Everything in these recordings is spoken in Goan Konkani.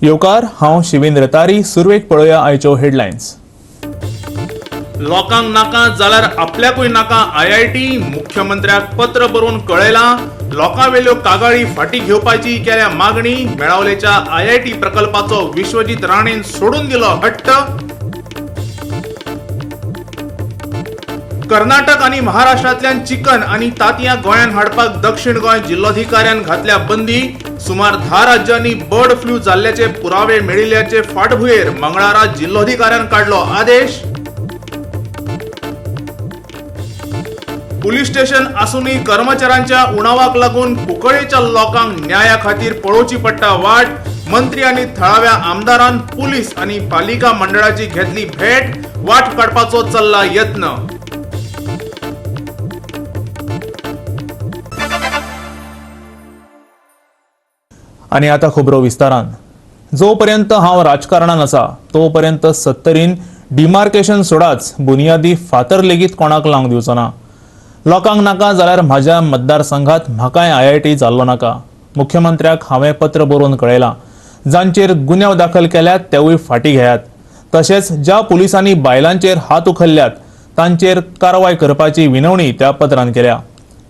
येवकार, हांव शिवेंद्र तारी. सुरवेक पळोवया आयच्यो हेडलायन्स. लोकांक नाका जाल्यार आपल्याकूय नाका आयआयटी. मुख्यमंत्र्याक पत्र बरोवन कळयलां. लोकांवेल्यो कागाळी फाटी घेवपाची केल्या मागणी. मेळावलेच्या आयआयटी प्रकल्पाचो विश्वजीत राणेन सोडून दिलो हट्ट. कर्नाटक आनी महाराष्ट्रांतल्यान चिकन आनी तातयां गोंयांत हाडपाक दक्षिण गोंय जिल्लोधिकाऱ्यान घातल्या बंदी. सुमार 10 राज्यांनी बर्ड फ्लू जाल्ल्याचे पुरावे मेळिल्ल्याचे फाटभुंयेर मंगळारा जिल्लोधिकाऱ्यान काडलो आदेश. पुलीस स्टेशन आसूनय कर्मचाऱ्यांच्या उणावाक लागून कुंकळेच्या लोकांक न्याया खातीर पळोवची पडटा वाट. मंत्री आनी थळाव्या आमदारान पुलीस आनी पालिका मंडळाची घेतली भेट. वाट काडपाचो चल्ला यत्न. आनी आतां खबरो विस्तारान. जोपर्यंत हांव राजकारणान आसा तोपर्यंत सत्तरीन डिमार्केशन सोडाच, बुनियादी फातर लेगीत कोणाक लावंक दिवचो ना. लोकांक नाका जाल्यार म्हाज्या मतदारसंघात म्हाकाय आयआयटी जाल्लो नाका. मुख्यमंत्र्याक हांवें पत्र बरोवन कळयलां. जांचेर गुन्यांव दाखल केल्यात तेवूय फाटीं घेयात. तशेंच ज्या पुलिसांनी बायलांचेर हात उखल्ल्यात तांचेर कारवाय करपाची विनवणी त्या पत्रान केल्या.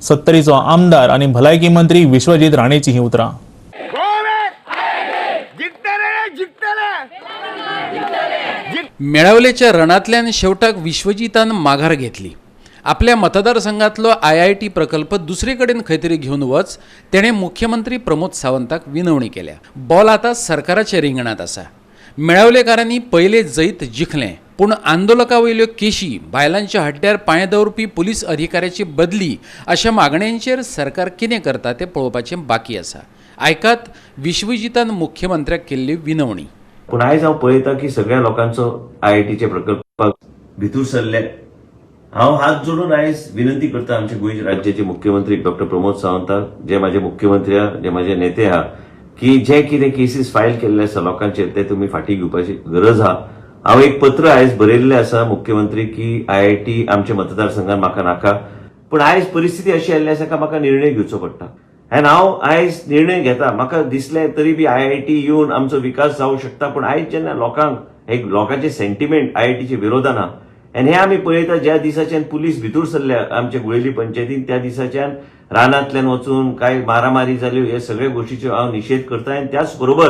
सत्तरीचो आमदार आनी भलायकी मंत्री विश्वजीत राणेची ही उतरां. जिखतले, जिखतले. मेळावलेच्या रणांतल्यान शेवटाक विश्वजितान माघार घेतली. आपल्या मतदारसंघातलो आयआयटी प्रकल्प दुसरे कडेन खंय तरी घेवन वच, तेणें मुख्यमंत्री प्रमोद सावंताक विनवणी केल्या. बॉल आतां सरकाराच्या रिंगणांत आसा. मेळावलेकारांनी पयले जैत जिखलें, पूण आंदोलका वयल्यो केशी, बायलांच्या हड्ड्यार पांय दवरपी पुलीस अधिकाऱ्याची बदली अशा मागण्यांचेर सरकार कितें करता तें पळोवपाचें बाकी आसा. आयकात विश्वजितान मुख्यमंत्र्याक केल्ली विनवणी. पूण आयज हांव पळयता की सगळ्या लोकांचो आयआयटीच्या प्रकल्पाक भितूर सरले. हांव हात जोडून आयज विनंती करता आमचे गोंय राज्याचे मुख्यमंत्री डॉक्टर प्रमोद सावंताक, जे माझे मुख्यमंत्री आहा, जे माझे नेते आहा, की जे कितें केसीस फायल केल्ले आसा लोकांचेर ते तुमी फाटीं घेवपाची गरज आहा. हांव एक पत्र आयज बरयल्लें आसा मुख्यमंत्री की आयआयटी आमच्या मतदारसंघात म्हाका नाका. पूण आयज परिस्थिती अशी आयिल्ली आसा काय म्हाका निर्णय घेवचो पडटा आनी हांव आयज निर्णय घेता. म्हाका दिसलें तरी बी आयआयटी येवन आमचो विकास जावंक शकता. पूण आयज जेन्ना लोकांक एक लोकांचे सेंटिमेंट आयआयटीचे विरोधान आहा आनी हे आमी पळयता, ज्या दिसाच्यान पुलीस भितूर सरल्या आमच्या गुळेली पंचायतीन त्या दिसाच्यान रानांतल्यान वचून कांय मारामारी जाल्यो, हे सगळे गोष्टीचो हांव निशेध करता. आनी त्याच बरोबर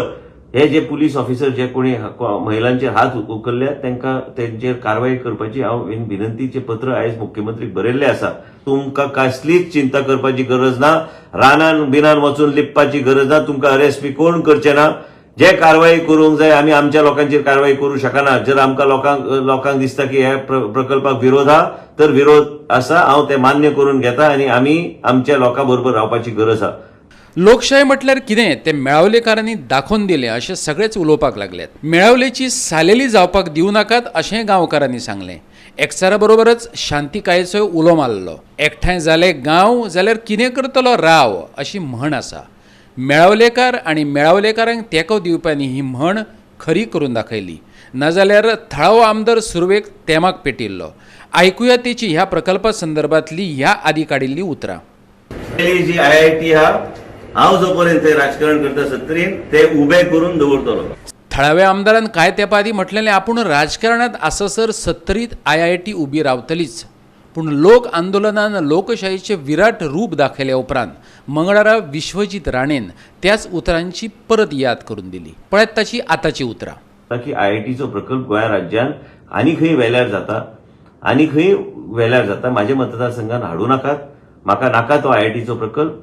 हे जे पुलीस ऑफिसर जे कोणी महिलांचेर हात उखल्ल्यात तांकां तेंचेर कारवाय करपाची हांव विनंतीचे पत्र आयज मुख्यमंत्रीक बरयल्लें आसा. तुमकां कसलीच चिंता करपाची गरज ना. रानान बिनान वचून लिपपाची गरज ना. तुमकां अरेस्ट बी कोण करचे ना. जे कारवाई करूंक जाय आमी आमच्या लोकांचेर कारवाई करूं शकना. जर आमकां लोकांक दिसता की ह्या प्रकल्पाक विरोध आहा तर विरोध आसा, हांव ते मान्य करून घेता आनी आमी आमच्या लोकां बरोबर रावपाची गरज आहा. लोकशाय म्हटल्यार कितें तें मेळावलेकारांनी दाखोवन दिलें अशें सगळेच उलोवपाक लागल्यात. मेळावलेची सालेली जावपाक दिवं नाकात अशें गांवकारांनी सांगलें. एकचारा बरोबरच शांतिकायेचोय उलो मारलो. एकठांय जाले गांव जाल्यार कितें करतलो राव अशी म्हण आसा. मेळावलेकार आनी मेळावलेकारांक तेंको दिवप्यांनी ही म्हण खरी करून दाखयली. नाजाल्यार थळावो आमदार सुरवेक तेमाक पेटिल्लो. आयकुया तेची ह्या प्रकल्पा संदर्भांतली ह्या आदी काडिल्ली उतरां. जी आयआयटी हा, हांव जो पर्यंत राजकारण करता सत्तरीन ते उबे करून दवरतलो. थळाव्या आमदारान कांय तेंपा आदीं म्हटलेलें, आपूण राजकारणांत आसासर सत्तरीत आयआयटी उबी रावतलीच. पूण लोक आंदोलनान लोकशाहीचें विराट रूप दाखयल्या उपरांत मंगळारा विश्वजीत राणेन त्याच उतरांची परत याद करून दिली. पळयात ताची आतांची उतरां. की आयआयटीचो प्रकल्प गोंया राज्यान आनी खंय वेल्यार जाता, आनी खंय वेल्यार जाता, म्हाज्या मतदारसंघान हाडूं नाकात. म्हाका नाका तो आयआयटीचो प्रकल्प.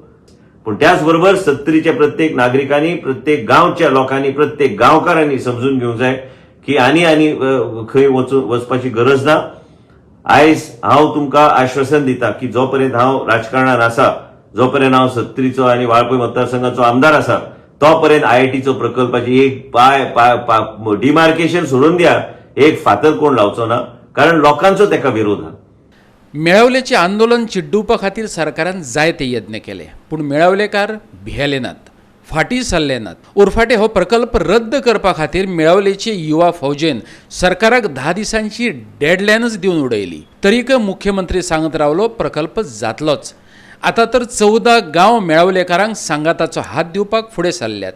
पूण त्याच बरोबर सत्तरीच्या प्रत्येक नागरिकांनी, प्रत्येक गांवच्या लोकांनी, प्रत्येक गांवकारांनी समजून घेवंक जाय की आनी आनी खंय वचपाची गरज ना. आयज हांव तुमकां आश्वासन दिता की जो पर्यंत हांव राजकारणान आसा, जो पर्यंत हांव सत्तरीचो आनी वाळपय मतदारसंघाचो आमदार आसा, तो पर्यंत आयआयटीचो प्रकल्पाची एक पाय पाय डिमार्केशन सोडून द्या, एक फातर कोण लावचो ना, कारण लोकांचो तेका विरोध आहा. मेळावलेचें आंदोलन चिड्डुवपा खातीर सरकारान जायते यत्न केले, पूण मेळावलेकार भियेले नात, फाटीं सरले नात. उरफाटे हो प्रकल्प रद्द करपा खातीर मेळावलेचे युवा फौजेन सरकाराक 10 दिसांची डेडलायनच दिवन उडयली. तरीकय मुख्यमंत्री सांगत रावलो, प्रकल्प जातलोच. आतां तर 14 गांव मेळावलेकारांक सांगाताचो हात दिवपाक फुडें सरल्यात.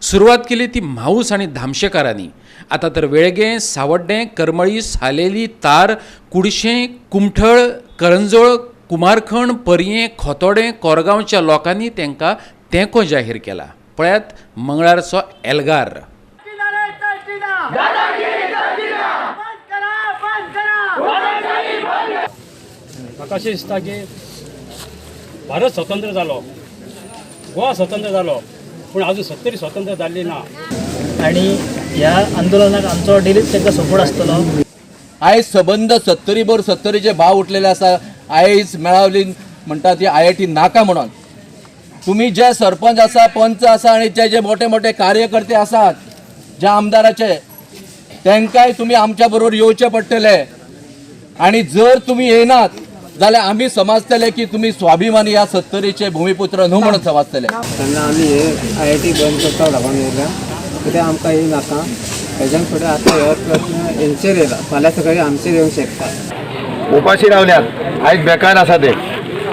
सुरवात केली ती म्हाऊस आनी धामशेकारांनी. आतां तर वेळगें, सावड्डें, करमळी, सालेली, तार, कुडशें, कुमठळ, करंजोळ, कुमारखण, पर्यें, खोतोडें, कोरगांवच्या लोकांनी तांकां तेंको जाहीर केला. पळयात मंगळारचो एल्गार. म्हाका अशें दिसता की भारत स्वतंत्र जालो, गोवा स्वतंत्र जालो, पूण आजून सत्तरी स्वतंत्र जाल्ली ना. आनी ह्या आंदोलनाक आमचो डेलीच तांकां सपोर्ट आसतलो. आयज सबंद सत्तरी भर सत्तरीचे भाव उठलेले आसा. आयज मेळावली म्हणटा ती आयआयटी नाका म्हणून तुमी जे सरपंच आसा, पंच आसा आनी जे जे मोठे मोठे कार्यकर्ते आसात ज्या आमदाराचे, तांकांय तुमी आमच्या बरोबर येवचे पडटले. आनी जर तुमी येनात जाल्यार आमी समजतले की तुमी स्वाभिमानी ह्या सत्तरीचे भूमिपुत्र न्हू म्हणून समजतले. तेन्ना आमी हे आयआयटी बंद करता लागून येयल्या, कित्याक आमकां ही नाका. हेज्यान फुडें आतां हो प्रस्न हेंचेर येयला, फाल्यां सकाळीं आमचेर येवंक शकता. उपाशी रावल्यात, आयज बेकार आसा ते,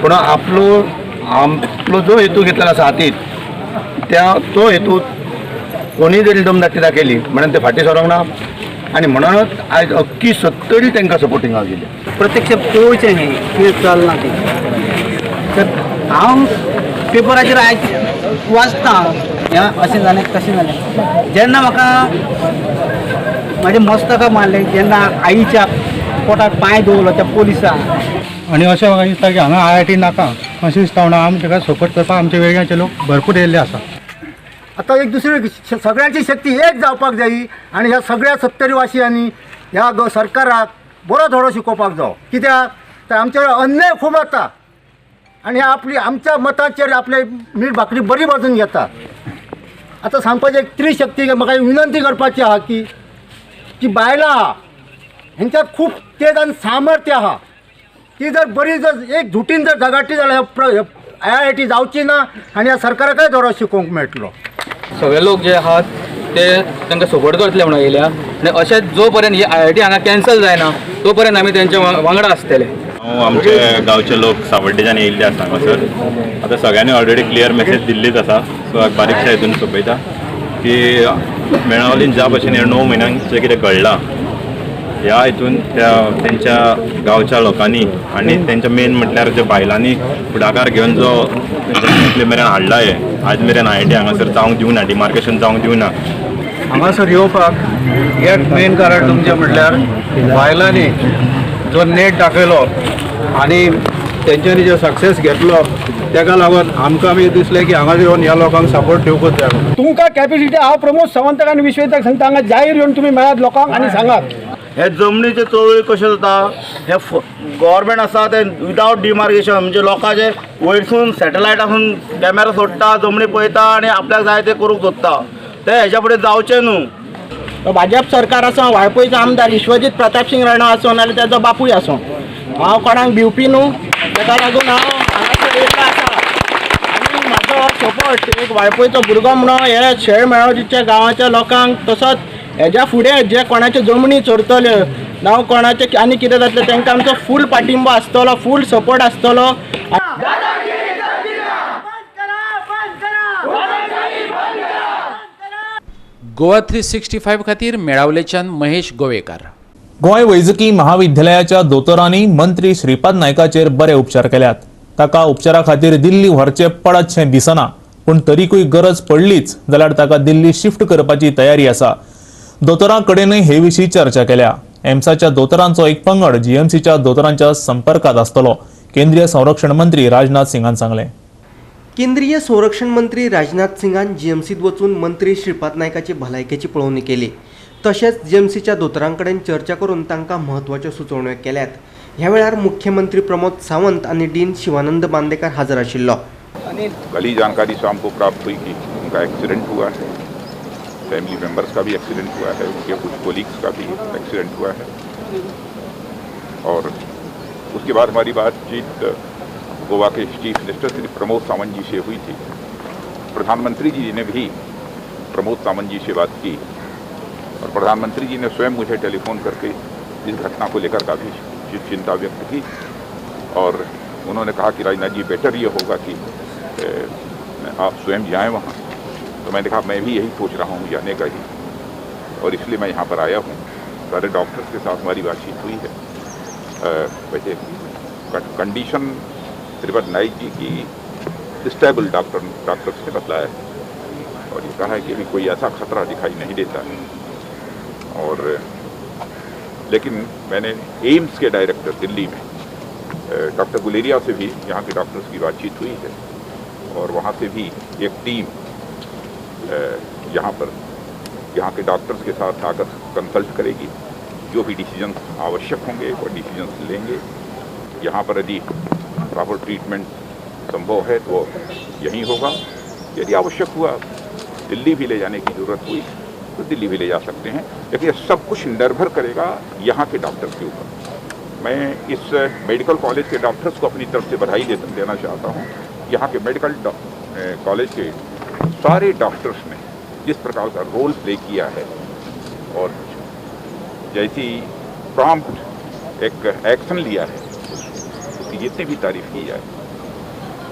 पूण आपलो आपलो जो हेतू घेतलेलो आसा हातीत त्या तो हेतू कोणीय जरी दमदाटी दाखयली म्हणून ते फाटीं सरोंक ना आनी म्हणूनच आयज अख्खी सत्तरी तांकां सपोर्टिंगाक गेली. प्रत्यक्ष पळोवचें न्ही कितें चल्लां तें. तर हांव पेपराचेर आयज वाचता हें अशें जालें तशें जालें. जेन्ना म्हाका म्हाज्या मस्तकाक मारलें, जेन्ना आईच्या पोटार पांय दवरलो त्या पोलिसान. आनी अशें म्हाका दिसता की हांगा आयआयटी नाका अशें दिसता म्हणून आमी ताका सपोर्ट करपाक आमचे वेगळ्याचे लोक भरपूर येयल्ले आसा. आतां एक दुसरी सगळ्यांची शक्ती एक जावपाक जायी आनी ह्या सगळ्या सत्तरीवासियांनी ह्या सरकाराक बरो धडो शिकोवपाक जावो. कित्याक तर आमचेर अन्याय खूब जाता आनी आपली आमच्या मताचेर आपले मीठ भाकरी बरी बाजून घेता. आतां सांगपाचें एक त्रिशक्ती म्हाका विनंती करपाची आहा की जी बायलां आहा हेंच्यात खूब तेज आनी सामर्थ्य आहा, ती जर बरी जर एक झुटीन जर झगाटी जाल्यार आयआयटी जावची ना आनी ह्या सरकाराकय धडो शिकोवंक मेळटलो. सगळे लोक जे आहात ते तांकां सपोर्ट करतले म्हणून येयल्या आनी अशेंच जो पर्यंत ही आयआयटी हांगा कॅन्सल जायना तो पर्यंत आमी तेंच्या वांगडा आसतले. हांव आमचे गांवचे लोक सावड्डेच्यान येयल्ले आसा हांगासर. आतां सगळ्यांनी ऑलरेडी क्लियर मॅसेज दिल्लीच आसा. सो बारीकशा हितून सोंपयता की मेळावलीन ज्या भशेन हे 9 म्हयन्यांक जें कितें घडलां ह्या हितून त्या तेंच्या गांवच्या लोकांनी आनी तेंच्या मेन म्हटल्यार ज्या बायलांनी फुडाकार घेवन जो इतले मेरेन हाडला हे आज मेरेन आयआयटी हांगासर जावंक दिवना, डिमार्केशन जावंक दिवना. हांगासर येवपाक एक मेन कारण तुमचें म्हटल्यार बायलांनी जो नेट दाखयलो आनी तेंच्यांनी जो सक्सेस घेतलो तेका लागून आमकां बी दिसलें की हांगा येवन ह्या लोकांक सपोर्ट दिवकूच जाय. तुमकां कॅपेसिटी हांव प्रमोद सावंताक आनी विश्वजिताक सांगता, हांगा जाहीर येवन तुमी मेळात लोकांक आनी सांगात. हे जमनीचे चळवळी कशें जाता, हे गव्हर्मेंट आसा ते विदावट डिमार्केशन म्हणजे लोकांचे वयरसून सॅटेलायटासून कॅमेरा सोडटा, जमनी पळयता आनी आपल्याक जाय ते करूंक सोदता. ते हेच्या फुडें जावचें न्हू. भाजप सरकार आसूं, वाळपयचो आमदार विश्वजीत प्रतापसिंग राणो आसूं नाल्यार तेजो बापूय आसूं, हांव कोणाक भिवपी न्हू. तेका लागून हांव हांगासर येयल्लो आसा आनी म्हाजो सपोर्ट एक वाळपयचो भुरगो म्हणून हे शेळ मेळावलीच्या गांवाच्या लोकांक, तसोच हेज्या फुडें जे कोणाच्यो जमनी चोरतल्यो नाव कोणाचें आनी कितें जातलें तांकां आमचो फूल पाठिंबो आसतलो, फूल सपोर्ट आसतलो. गोवा 365 खातीर मेळावलेच्यान महेश गोवेकार. गोंय वैजकी महाविद्यालयाच्या दोतोरांनी मंत्री श्रीपाद नायकाचेर बरे उपचार केल्यात. ताका उपचारा खातीर दिल्ली व्हरचें पडतशें दिसना, पूण तरीकूय गरज पडलीच जाल्यार ताका दिल्ली शिफ्ट करपाची तयारी आसा. दोतोरां कडेनय हे विशीं चर्चा केल्या. एम्साच्या दोतोरांचो एक पंगड जीएमसीच्या दोतोरांच्या संपर्कात आसतलो, केंद्रीय संरक्षण मंत्री राजनाथ सिंगान सांगलें. केंद्रीय संरक्षण मंत्री राजनाथ सिंगान जीएमसीत वचून मंत्री श्रीपाद नायकाची भलायकेची पळोवणी केली. तशेंच जीएमसीच्या दोतोरां कडेन चर्चा करून तांकां म्हत्वाच्यो सुचोवण्यो केल्यात. ह्या वेळार मुख्यमंत्री प्रमोद सावंत आनी डीन शिवानंद बांदेकर हजर आशिल्लो. कल ही जानकारी शाम को प्राप्त हुई कि उनका एक्सीडेंट हुआ है, फैमिली मेम्बर्स का भी एक्सीडेंट हुआ है, उनके कुछ कोलीग्स का भी एक्सीडेंट हुआ है और उसके बाद हमारी बातचीत Goa K chief minister Shri Pramod Sawant जी से हुई थी। प्रधानमंत्री जी ने भी प्रमोद सावंत जी से बात की और प्रधानमंत्री जी ने स्वयं मुझे टेलीफोन करके इस घटना को लेकर काफ़ी चिंता व्यक्त की और उन्होंने कहा कि राजनाथ जी बेटर ये होगा कि आप स्वयं जाएं वहाँ। तो मैंने कहा मैं भी यही सोच रहा हूँ जाने का ही, और इसलिए मैं यहाँ पर आया हूँ। सारे डॉक्टर्स के साथ हमारी बातचीत हुई है। वैसे कंडीशन श्रीपद नाइक जी की स्टेबल डॉक्टर्स ने बतलाया है और ये कहा है कि अभी कोई ऐसा खतरा दिखाई नहीं देता है। और लेकिन मैंने एम्स के डायरेक्टर दिल्ली में डॉक्टर गुलेरिया से भी यहाँ के डॉक्टर्स की बातचीत हुई है और वहाँ से भी एक टीम यहाँ पर यहाँ के डॉक्टर्स के साथ आकर कंसल्ट करेगी। जो भी डिसीजंस आवश्यक होंगे वो डिसीजंस लेंगे। यहाँ पर यदि प्रॉपर ट्रीटमेंट संभव है तो यहीं होगा, यदि आवश्यक हुआ दिल्ली भी ले जाने की ज़रूरत हुई तो दिल्ली भी ले जा सकते हैं। लेकिन ये सब कुछ निर्भर करेगा यहाँ के डॉक्टर्स के ऊपर। मैं इस मेडिकल कॉलेज के डॉक्टर्स को अपनी तरफ से बधाई देना चाहता हूँ। यहाँ के मेडिकल कॉलेज के सारे डॉक्टर्स ने जिस प्रकार का रोल प्ले किया है और जैसी प्रॉम्प्ट एक एक्शन लिया है, उसकी जितनी भी तारीफ की जाए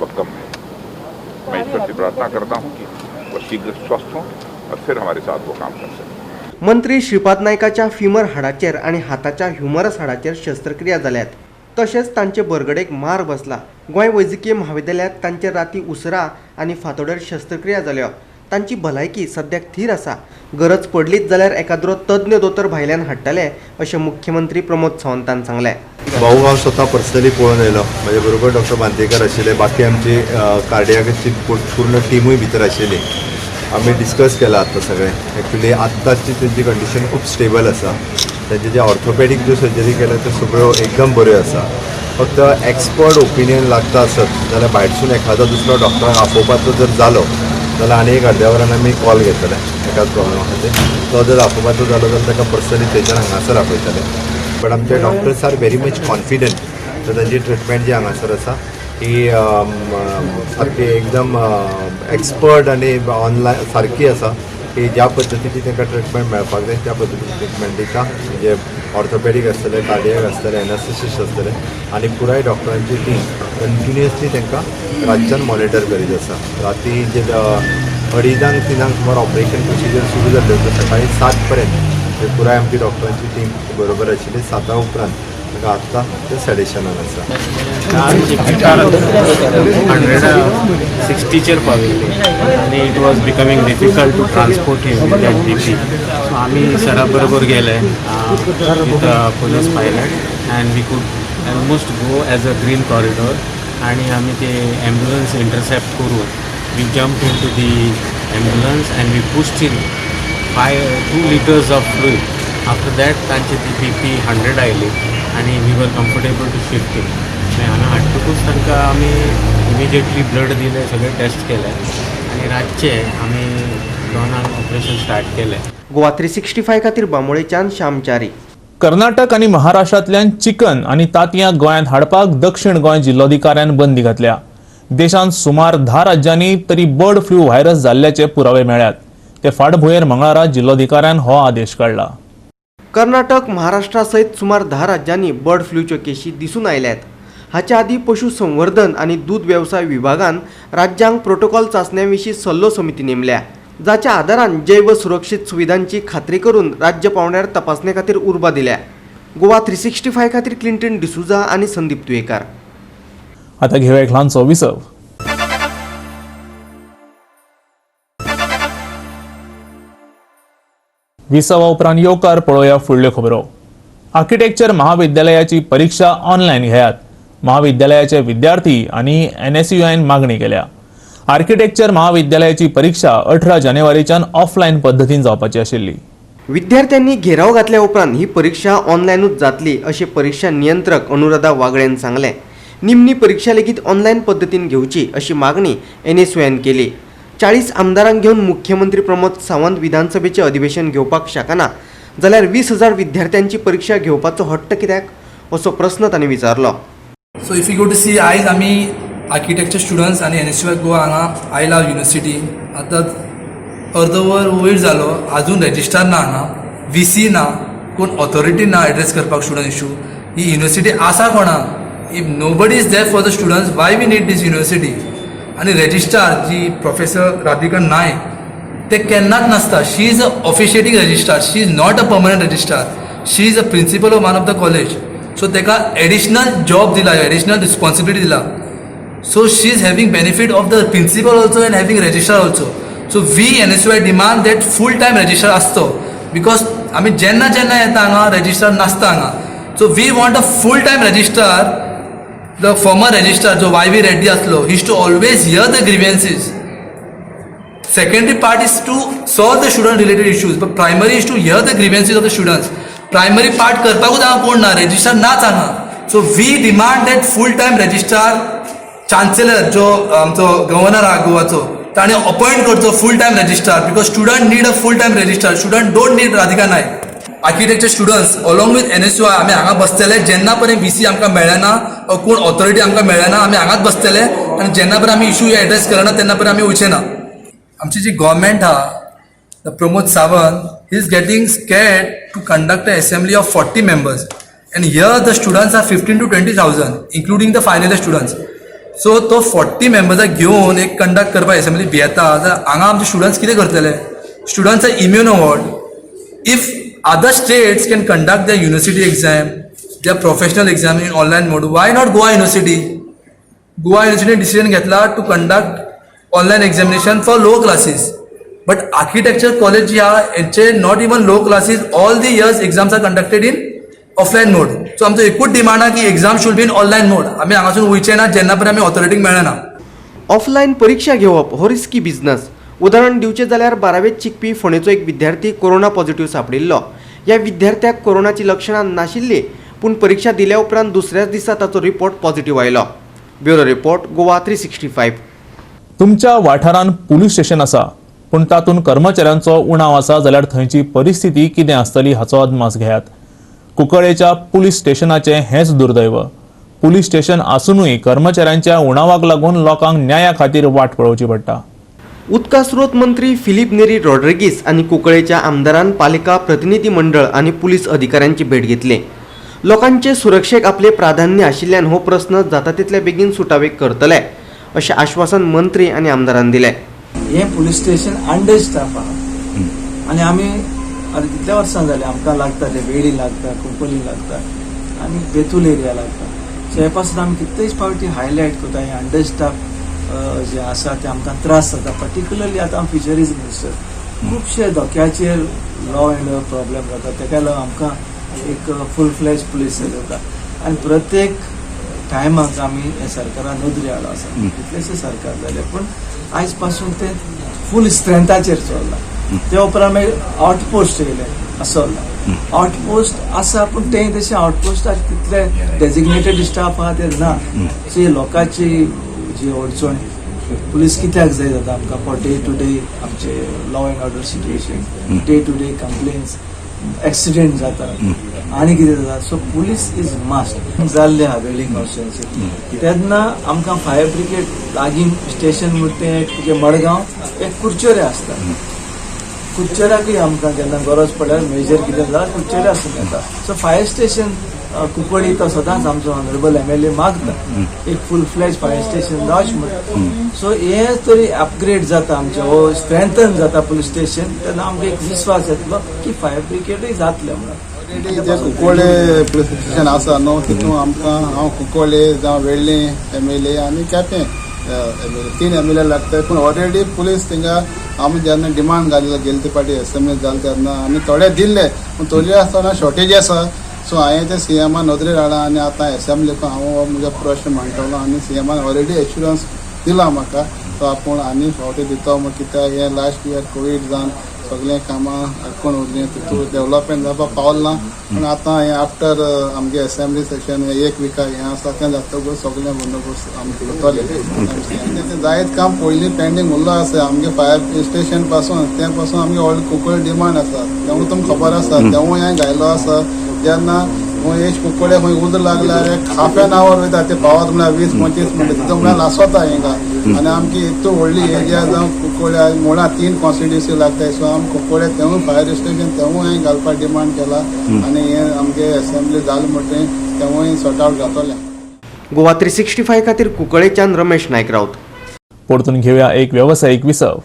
वह कम है। मैं ईश्वर से प्रार्थना करता हूँ कि वह शीघ्र स्वस्थ हों और फिर हमारे साथ वो काम कर सकें। मंत्री श्रीपाद नायकाच्या फिमर हाडाचेर आनी हाताच्या ह्युमरस हाडाचेर शस्त्रक्रिया जाल्यात। तशेंच तांचे बरगडेक मार बसला। गोंय वैजकीय म्हाविद्यालयांत तांचे राती उसरा आनी फांतोडेर शस्त्रक्रिया जाल्यो। तांची भलायकी सद्याक थीर आसा। गरज पडलीच जाल्यार एकाद्रो तज्ञ दोतोर भायल्यान हाडटले अशें मुख्यमंत्री प्रमोद सावंतान सांगलें। भाऊ हांव स्वता पर्सनली पळोवन आयलो। म्हजे बरोबर डॉक्टर बांदेकर आशिल्ले, बाकी आमची कार्डियाची पूर्ण टिमूय भितर आशिल्ली। आमी डिस्कस केला आत्तां सगळें। एक्चुली आत्ताची तेंची कंडिशन खूब स्टेबल आसा। तेंचे जे ऑर्थोपेडीक ज्यो सर्जरी केल्या त्यो सगळ्यो एकदम बऱ्यो आसा। फक्त एक्सपर्ट ओपिनियन लागता आसत जाल्यार भायरसून एखादो दुसरो डॉक्टरांक आपोवपाचो जर जालो जाल्यार आनी एक अर्द्या वरान आमी कॉल घेतले एकाच प्रॉब्लमा खातीर। तो जर आपोवपाचो जालो जाल्यार ताका पर्सनली थंयच्यान हांगासर आपयतले। बट आमचे doctors are very much confident. तर तांची ट्रिटमेंट जी हांगासर आसा ही सारकी एकदम एक्सपर्ट आनी ऑनलायन सारकी आसा की ज्या पद्दतीची तांकां ट्रिटमेंट मेळपाक जाय त्या पद्दतीची ट्रिटमेंट दिता। म्हणजे ऑर्थोपेडीक आसतले, कार्डियक आसतले, एनास्थेसिस्ट आसतले आनी पुराय डॉक्टरांची टीम कंटिन्युअसली तांकां रातच्यान मॉनिटर करीत आसा। राती जे 2:30 3 सुमार ऑपरेशन प्रोसिजर सुरू जाल्लें होतं सकाळी 7 पर्यंत पुराय आमची डॉक्टरांची टीम बरोबर आशिल्ली। 7 उपरांत तांकां आत्तां ते सेडेशनान आसा। 160चेर पाविल्ली आनी it was becoming difficult to transport him with that BP. So आमी सरा बरोबर गेले with police pilot and we could almost go as a green corridor आनी आमी ते एम्बुलन्स इंटरसेप्ट करून we jump into the ambulance and we pushed in 2 liters of fluid. After that तांची ती बीपी 100 आयली आनी we were comfortable to shift him. मागीर हांगा हाडटकूच तांकां आमी इमिजिएटली ब्लड दिले, सगळे टेस्ट केले आनी रातचे आमी 2 ऑपरेशन स्टार्ट केलें। गोवा 365 खातीर बांबोळेच्यान श्यामचारी। कर्नाटक आनी महाराष्ट्रांतल्यान चिकन आनी तांतयां गोंयांत हाडपाक दक्षिण गोंय जिल्लोधिकाऱ्यान बंदी घातल्या। देशांत सुमार 10 राज्यांनी तरी बर्ड फ्लू व्हायरस जाल्ल्याचे पुरावे मेळ्ळ्यात। ते फाटभुंयेर मंगळारा जिल्लोधिकाऱ्यान हो आदेश काडला। कर्नाटक, महाराष्ट्रा सयत सुमार 10 राज्यांनी बर्ड फ्लूच्यो केशी दिसून आयल्यात। हाच्या आदीं पशु संवर्धन आनी दूद वेवसाय विभागान राज्यांक प्रोटोकॉल चांचण्यां विशीं सल्लो समिती नेमल्या, जाच्या आदारान जैव सुरक्षीत सुविधांची खात्री करून राज्य पावंड्यार तपासणे खातीर उर्बा दिल्या। गोवा 365 खातीर क्लिंटन डिसुजा आनी संदीप तुयेकार। आता घेऊया एक ल्हानसो विसव। विसवा उपरांत येवकार पळोवया फुडल्यो खबरो। आर्किटेक्चर महाविद्यालयाची परीक्षा ऑनलायन घेयात। महाविद्यालयाचे विद्यार्थी आनी NSUIन मागणी केल्या। आर्किटेक्चर महाविद्यालयाची परीक्षा 18 जानेवारीच्यान ऑफलायन पद्दतीन जावपाची आशिल्ली। विद्यार्थ्यांनी घेराव घातल्या उपरांत ही परीक्षा ऑनलायनूच जातली अशें परीक्षा नियंत्रक अनुराधा वागळेन सांगलें। निमणी परीक्षा लेगीत ऑनलायन पद्दतीन घेवची अशी मागणी NSUIन केली। 40 आमदारांक घेवन मुख्यमंत्री प्रमोद सावंत विधानसभेचें अधिवेशन घेवपाक शकना जाल्यार 20,000 विद्यार्थ्यांची परीक्षा घेवपाचो हट्ट कित्याक असो प्रस्न तांणी विचारलो। So if you go to see आयज आमी आर्किटेक्चर स्टुडंट्स आनी NSUI Goa हांगा आयला युनिवर्सिटी आतां अर्द वर वयर जालो, आजून रेजिस्ट्रार ना हांगा, VC ना, कोण ऑथॉरिटी ना एड्रेस करपाक स्टुडंट इशू। ही युनिवर्सिटी आसा कोणाक? If nobody is there for the students, why we need this university? आनी रेजिस्ट्रार जी प्रोफेसर राधिका नायक ते केन्नाच नासता. She is a officiating registrar, she is not a permanent registrar. She is a principal of one of the college, so ताका एडिशनल जॉब दिला, एडिशनल रिस्पॉन्सिबिलिटी दिला. So she is having benefit of the principal also and having registrar also. So we NSUI demand that full time registrar आसचो, because आमी जेन्ना जेन्ना येता हांगा, रेजिस्ट्रार नासता हांगा. So we want a full time registrar. The former registrar जो वाय व्ही रेड्डी आसलो, he used to always hear the grievances. Secondary part is to solve the student related issues, but primary is to hear the grievances of the students. Primary part करपाकूच हांगा कोण ना, रेजिस्ट्रार नाच हांगा. So we demand that full time registrar, chancellor जो आमचो गव्हर्नर आहा गोवाचो, ताणें अपॉयंट करचो full time registrar, because student need a full time registrar. Student don't need Radhika Naik. Architecture students along with NSUI आमी हांगा बसतले. जेन्ना पर्यंत व्ही सी आमकां मेळना, कोण ऑथॉरिटी आमकां मेळना, आमी हांगाच बसतले आनी जेन्ना पर्यंत आमी इशू एड्रेस करना, तेन्ना पर्यंत आमी वयचे ना. आमची जी गव्हर्मेंट आहा, the Pramod Sawant is getting scared to conduct a assembly of 40 members, and here the students are 15 to 20 thousand, including the final year students. So तो 40 मेंबर्साक घेवन एक कंडक्ट करपाक असेंब्ली भियेता, जाल्यार हांगा आमचे स्टुडंट्स कितें करतले? Students are immune what? If other states can conduct their university exam, their professional exam in online mode, why not Goa University? Goa University decision घेतला to conduct online examination for low classes, but architecture college जी आहा, हेंचे not even low classes, all the years exams are conducted in offline mode. So आमचो एकूच डिमांड आहा की exam should be in online mode. आमी हांगासून वयचे ना जेन्ना पर्यंत आमी ऑथॉरिटीक मेळना. ऑफलायन परीक्षा घेवप हो रिस्की बिझनस. उदाहरण दिवचें जाल्यार, बारावेत शिकपी फोंडेचो एक विद्यार्थी कोरोना पॉझिटिव्ह सांपडिल्लो. ह्या विद्यार्थ्याक कोरोनाची लक्षणां नाशिल्लीं, पूण परिक्षा दिल्या उपरांत दुसऱ्याच दिसा ताचो रिपोर्ट पॉझिटिव्ह आयलो. Bureau report, Goa 365. तुमच्या वाठारांत पुलीस स्टेशन आसा, पूण तातूंत कर्मचाऱ्यांचो उणाव आसा जाल्यार थंयची परिस्थिती कितें आसतली हाचो अदमास घेयात. कुंकळेच्या पुलीस स्टेशनाचें हेंच दुर्दैव. पुलीस स्टेशन आसुनूय कर्मचाऱ्यांच्या उणावाक लागून लोकांक न्याया खातीर वाट पळोवची पडटा. उदका स्रोत मंत्री फिलीप नेरी रॉड्रिगीस आनी कुंकळेच्या आमदारान पालिका प्रतिनिधी मंडळ आनी पुलीस अधिकाऱ्यांची भेट घेतली. लोकांचे सुरक्षेक आपले प्राधान्य आशिल्ल्यान हो प्रस्न जाता तितले बेगीन सुटावे करतले, अशें आश्वासन मंत्री आनी आमदारान दिलें. हें पुलीस स्टेशन अंडर स्टाफ आहा आनी आमी आतां कितल्या वर्सां जालीं आमकां लागता ते, वेळ्ळी लागता, कुंकळ्ळी लागता आनी बेतूल एरिया लागता. सो हे पासून आमी कितलेच फावटी हायलायट करता, हे अंडर स्टाफ जे आसा ते आमकां त्रास जाता. पर्टिक्युलरली आतां आमी फिशरीज मिनिस्टर, खुबशे धोक्याचेर लॉ एंड प्रॉब्लेम जाता. तेका लागून आमकां एक फूल फ्लॅज पुलीस जाता आनी प्रत्येक टायमाक आमी हे सरकारान नदरे हाडलो आसा. कितलेशे सरकार जाले, पूण आयज पासून ते फूल स्ट्रेंथाचेर चल्ला. ते उपरांत मागीर आउटपोस्ट येयले, असोल्डा आउटपोस्ट आसा, पूण ते तशें आउटपोस्टाक तितले डेजिग्नेटेड स्टाफ आहा ते ना. सो ही लोकांची जी अडचण, पुलीस कित्याक जाय जाता आमकां, फॉर डे टू डे आमचे law and order situation, day to day complaints, accident जाता आनी कितें जाता, सो पुलीस is must. जाल्ले आहा वेळ्ळी कॉन्स्टिट्युएन्सी, तेन्ना आमकां फायर ब्रिगेड लागीं स्टेशन म्हणटा तें एक तुगे मडगांव, एक कुडचडे आसता. कुडचड्याकूय आमकां जेन्ना गरज पडल्यार, मेजर कितें जाल्यार कुडचडे आसून येता. सो फायर स्टेशन कुंकळ्ळी तो सदांच आमचो ऑनरेबल एमएलए मागता, एक फूल फ्लॅज फायर स्टेशन जावचें म्हणून. सो हे तरी अपग्रेड जाता आमचें, हो स्ट्रेंथन जाता पुलीस स्टेशन, तेन्ना आमकां एक विस्वास येतलो की फायर ब्रिगेडूय जातलें म्हणून. जे कुंकळ्ळे पुलीस स्टेशन आसा न्हू, तितून आमकां हांव कुंकळ्ळे जावं वेळ्ळी एमएलए आनी केपें एमएलए, तीन एमएलए लागता. पूण ऑलरेडी पुलीस थिंगा आमी जेन्ना डिमांड घाली गेले ते फावटी एसेंब्ली जाले तेन्ना आमी थोडे दिल्ले, पूण तरी आसतना शॉर्टेज आसा. सो हांवें ते सीएमान नदरेर हाडला आनी आतां एसेंब्लीक हांव हो म्हजो प्रश्न मांडटलो आनी सीएमान ऑलरेडी एश्युरन्स दिला म्हाका, तो आपूण आनी फावटी दितो म्हण. कित्याक हें लास्ट इयर कोवीड जावन सगळें कामां आडकोन उरलीं, तितून डेवलपमेंट जावपाक पावल ना. पूण आतां हें आफ्टर आमगे एसेंब्ली सेशन एक विका हें आसा, तें जातकूच सगळें बंदोबस्त आमी करतले. तें जायत काम पयलीं पेंडींग उरलो आसा आमगे फायर स्टेशन पासून, तें पासून आमगे ऑलरेडी कुंकळ्ळे डिमांड आसा, तेवूय तुमकां खबर आसा. तेवूय हांवें घायलो आसा. जेन्ना खंय एश कुंकळ्ळे खंय उदक लागल्यार एक हाफ एन our वयता ते पावत म्हळ्यार, 20-25 मिनटां तितून म्हळ्यार लासोता हिंगा. आनी आमची इतू व्हडली एरिया जावं कुंकळ्ळे, मुळां तीन कॉन्स्टिट्युन्सी लागताय. सो आमी कुंकळ्ळे तेवूय फायर स्टेशन तेवूय हांवें घालपाक डिमांड केला आनी हें आमगे एसेंब्ली जालें म्हणटकीर तेवूय सॉर्ट आवट जातलें. गोवा 365 खातीर कुंकळेच्यान रमेश नायक राऊत. परतून घेऊया एक व्यावसायिक विसव.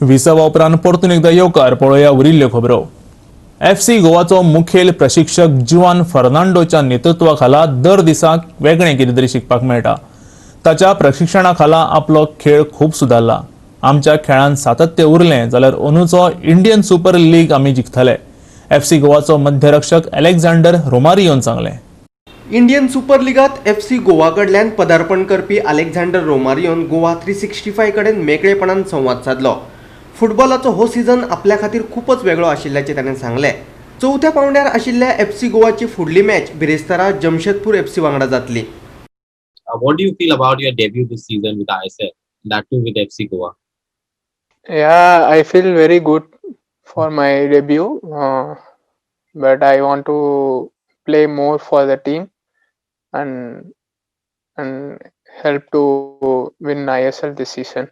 विसवा उपरांत परतून एकदा येवकार. पळोवया उरिल्ल्यो खबरो. एफसी गोवाचो मुखेल प्रशिक्षक जुआन फर्नांडोच्या नेतृत्वा खाला दर दिसाक वेगळें कितें तरी शिकपाक मेळटा. ताच्या प्रशिक्षणा खाला आपलो खेळ खूब सुदारला. आमच्या खेळान सातत्य उरलें जाल्यार अंदूचो इंडियन सुपर लीग आमी जिखतले, एफसी गोवाचो मध्यरक्षक अलेक्झांडर रोमारियोन सांगलें. इंडियन सुपर लिगात एफसी गोवा कडल्यान पदार्पण करपी अलेक्झांडर रोमारियोन गोवा 365 कडेन मेकळेपणान संवाद सादलो. फुटबॉलाचो हो सीझन आपल्या खातीर खूपच वेगळो आशिल्ल्याचें ताणें सांगलें. चवथ्या पावंड्यार आशिल्ल्या एफसी गोवाची फुडली मॅच बिरेस्तारा जमशेदपूर एफसी वांगडा जातली. What do you feel about your debut this season with ISL, that too with FC Goa? Yeah, I feel very good for my debut, but I want to play more for the team and help to win ISL this season.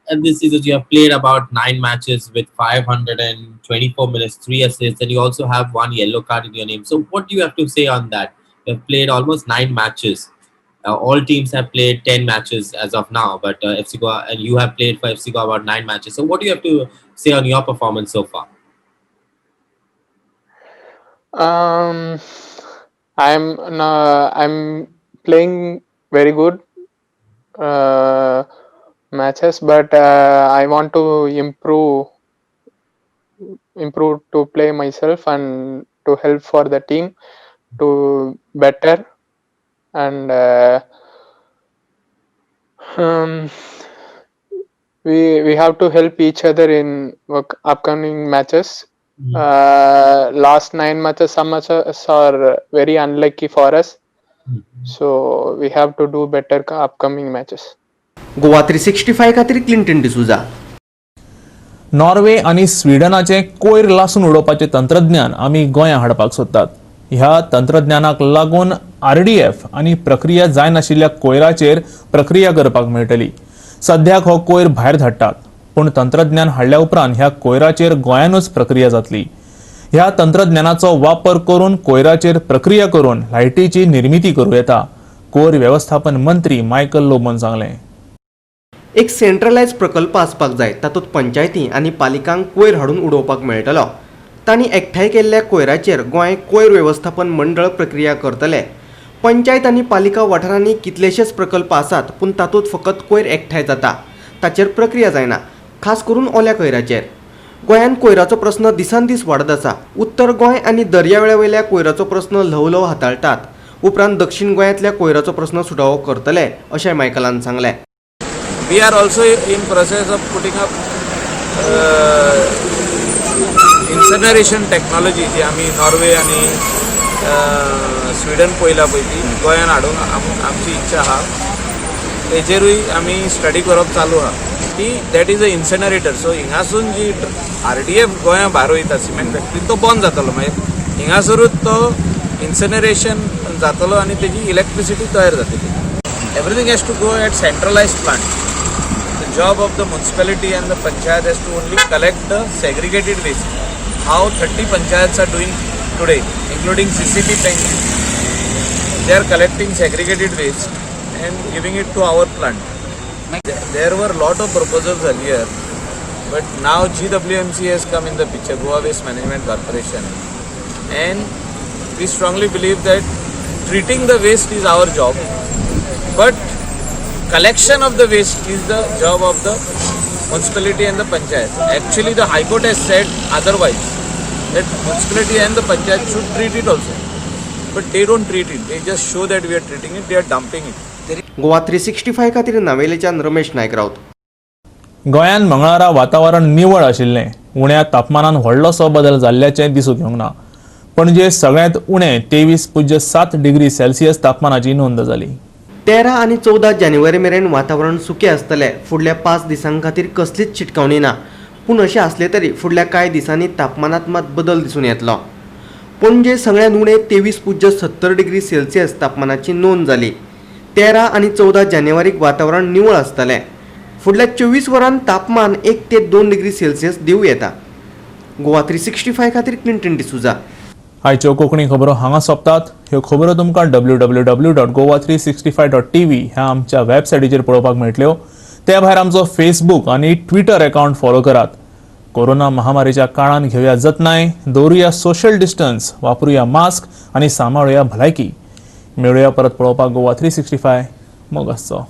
And this season you have played about 9 matches with 524 minutes, 3 assists, and you also have 1 yellow card in your name. So what do you have to say on that? You have played almost 9 matches. All teams have played 10 matches as of now, but FC Goa, and you have played for FC Goa about 9 matches. So what do you have to say on your performance so far? I'm playing very good matches, but I want to improve to play myself and to help for the team to better, and we have to help each other in upcoming matches. Last 9 matches, some matches are very unlucky for us, so we have to do better upcoming matches. Goa 365 खातीर क्लिंटन डिसुजा. नॉर्वे आनी स्वीडनाचें कोयर लासून उडोवपाचें तंत्रज्ञान आमी गोंया हाडपाक सोदतात. ह्या तंत्रज्ञानाक लागून आरडीएफ आनी प्रक्रिया जायनाशिल्ल्या कोयराचेर प्रक्रिया करपाक मेळटली. सद्याक हो कोयर भायर धाडटात, पूण तंत्रज्ञान हाडल्या उपरांत ह्या कोयराचेर गोंयानूच प्रक्रिया जातली. ह्या तंत्रज्ञानाचो वापर करून कोयराचेर प्रक्रिया करून लायटीची निर्मिती करूं येता, कोयर वेवस्थापन मंत्री मायकल लोबोन सांगलें. एक सेंट्रलायज प्रकल्प आसपाक जाय, तातूंत पंचायती आनी पालिकांक कोयर हाडून उडोवपाक मेळटलो. तांणी एकठांय केल्ल्या कोयराचेर गोंय कोयर वेवस्थापन मंडळ प्रक्रिया करतले. पंचायत आनी पालिका वाठारांनी कितलेशेच प्रकल्प आसात, पूण तातूंत फकत कोयर एकठांय जाता, ताचेर प्रक्रिया जायना, खास करून ओल्या कोयराचेर. गोंयांत कोयराचो प्रस्न दिसान दीस वाडत आसा. उत्तर गोंय आनी दर्यावेळे वयल्या कोयराचो प्रस्न ल्हव ल्हव हाताळटात, उपरांत दक्षिण गोंयांतल्या कोयराचो प्रस्न सुटावो करतले, अशें मायकलान सांगलें. We are also in process of putting up incineration technology जी आमी नॉर्वे आनी स्विडन पळयला पळय, ती गोंयान हाडूंक आमची इच्छा आहा. तेजेरूय आमी स्टडी करप चालू आहा. ती that is a incinerator. So हिंगासून G RDF गोंया भायर वयता सिमेंट फॅक्टरी, तो बंद जातलो. मागीर हिंगासरूच तो इन्सिनरेशन जातलो आनी तेजी इलेक्ट्रिसिटी तयार जातली. Everything has to go at centralized plant. The job of the municipality and the panchayat has to only collect the segregated waste. How 30 panchayats are doing today, including CCP Panaji. They are collecting segregated waste and giving it to our plant. There were lot of proposals earlier, but now GWMC has come in the picture, Goa Waste Management Corporation. And we strongly believe that treating the waste is our job, but collection of the waste is the job of the municipality and the panchayat. Actually, the High Court has said otherwise, that municipality and the panchayat should treat it also. But they don't treat it. They just show that we are treating it, they are dumping it. Goa 365 खातीर नावेलेच्यान रमेश नायक राऊत. गोंयांत मंगळारा वातावरण निवळ आशिल्लें. उण्या तापमानान व्हडलोसो बदल जाल्ल्याचें दिसूंक येवंक ना. पणजे सगळ्यांत उणें 23.7 डिग्री सेल्सियस तापमानाची नोंद जाली. 13 आनी 14 जानेवारी मेरेन वातावरण सुकें आसतलें. फुडल्या 5 दिसां खातीर कसलीच शिटकावणी ना, पूण अशें आसलें तरी फुडल्या कांय दिसांनी तापमानांत मात बदल दिसून येतलो. पणजे सगळ्यांत उणें 23.70 डिग्री सेल्सियस तापमानाची नोंद जाली. 13 आनी 14 जानेवारीक वातावरण निवळ आसतलें. फुडल्या 24 वरांत तापमान 1 ते 2 डिग्री सेल्सियस देंवूं येता. गोवा 365 खातीर क्लिंटन डिसुजा. आयच्यो कोंकणी खबरो हांगा सोंपतात. ह्यो खबरो तुमकां www.goa365.tv ह्या आमच्या वेबसायटीचेर पळोवपाक मेळटल्यो. ते भायर आमचो फेसबूक आनी ट्विटर अकाउंट फॉलो करात. कोरोना महामारीच्या काळान घेवया जतनाय, दवरुया सोशल डिस्टन्स, वापरुया मास्क आनी सांबाळुया भलायकी. मेळुया परत पळोवपाक गोवा 365. मोग आसचो.